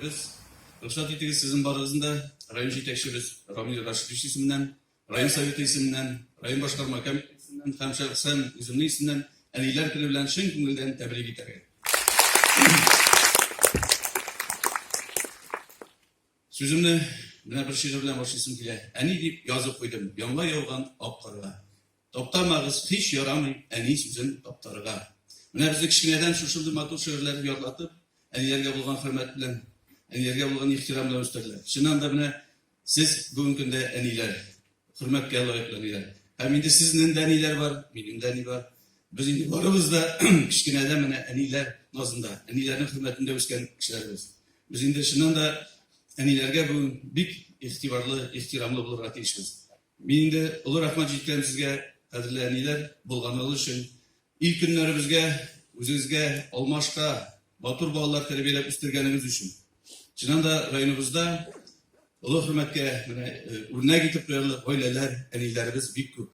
әниләребез, рөхсәт итегез сезнең барыгызны да район җитәкчебез Рамил Рашидович исеменнән, район советы исеменнән, район башкарма комитеты исеменнән һәм шәхсән үземнең исемнән Әниләр көне белән чын күңелдән тәбрик итәргә. Сүземне менә бер шигырь белән башлыйсым килә. Әни дип язып куйдым, яңа яуган ак карга. Таптамагыз, һич ярамый әни сүзен таптарга. Менә безне кечкенәдән шушындый матур шигырьләр ятлатып, әниләргә булган хөрмәт белән, әниләргә булган ихтирам белән үстерделәр. Чыннан да менә сез бүгенге көндә әниләр, хөрмәткә лаеклы әниләр. Һәм инде сезнең дә әниләр бар, минем дә әни бар. Без инде барыбыз да кечкенәдән менә әниләр назында, әниләрнең хөрмәтендә үскән кешеләрбез. Без инде чыннан да әниләргә бүген бик игътибарлы, ихтирамлы булырга тиешбез. Мин инде олы рәхмәт җиткерәм сезгә, кадерле әниләр, булганыгыз өчен. Ил көннәребезгә, үзегезгә алмашка матур балалар тәрбияләп үстергәнегез өчен. Чыннан да районыбызда олы хөрмәткә, менә үрнәк итеп куярлык гаиләләр, әниләребез бик күп.